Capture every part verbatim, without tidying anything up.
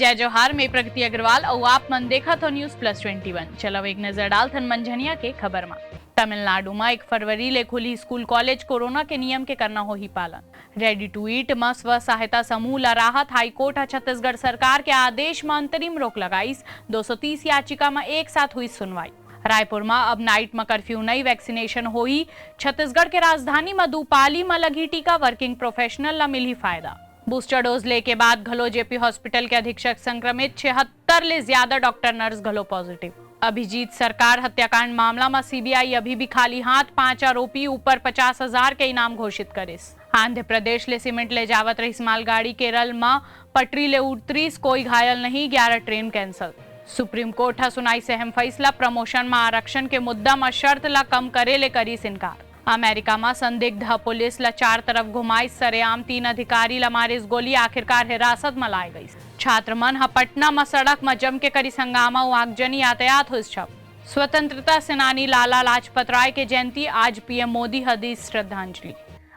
जय जोहार, मैं प्रगति अग्रवाल अउ आप मन देखत हो News Plus Twenty One। चलो एक नजर डालथन मंझनिया के खबर मा। तमिलनाडु मा एक फरवरी ले खुली स्कूल कॉलेज, कोरोना के नियम के करना होही पालन। Ready to Eat मा स्व सहायता समूह ला राहत, हाईकोर्ट ह छत्तीसगढ़ सरकार के आदेश मा अंतरिम रोक लगाइस। दो सौ तीस याचिका मा एक साथ हुई सुनवाई। रायपुर मा अब नाइट मा कर्फ्यू नई, वैक्सीनेशन होही। छत्तीसगढ़ के राजधानी मा दू पाली मा लगही टीका, वर्किंग प्रोफेशनल ला मिलही फायदा। बूस्टर डोज लेके बाद घलो जेपी हॉस्पिटल के अधीक्षक संक्रमित, छिहत्तर ले ज्यादा डॉक्टर नर्स घलो पॉजिटिव। अभिजीत सरकार हत्याकांड मामला म सीबीआई अभी भी खाली हाथ, पांच आरोपी ऊपर पचास हजार के इनाम घोषित करिस। आंध्र प्रदेश ले सीमेंट ले जावत रहिस मालगाड़ी, केरल म पटरी ले उतरिस, कोई घायल नहीं, ग्यारह ट्रेन कैंसिल। सुप्रीम कोर्ट ह सुनाइस अहम फैसला, प्रमोशन म आरक्षण के मुद्दा म शर्त ल कम करे ले करिस इनकार। अमेरिका म संदिग्ध ह पुलिस ल चार तरफ घुमाइस, सरेआम तीन अधिकारी ल मारिस गोली, आखिरकार हिरासत म लाए गइस। छात्र मन ह पटना म सड़क म जम के करिस हंगामा अउ आगजनी, यातायात होइस ठप। स्वतंत्रता सेनानी लाला लाजपत राय के जयंती, आज पीएम मोदी ह दिस श्रद्धांजलि।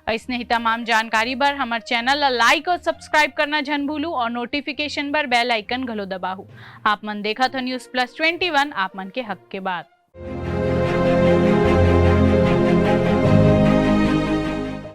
अइसने ही तमाम जानकारी बर हमर चैनल ला लाइक अउ सब्सक्राइब करना झन भूलू अउ नोटिफिकेशन बर बेल आइकन घलो दबाहू। आप मन देखत हो News Plus Twenty One, आप मन के हक के बात।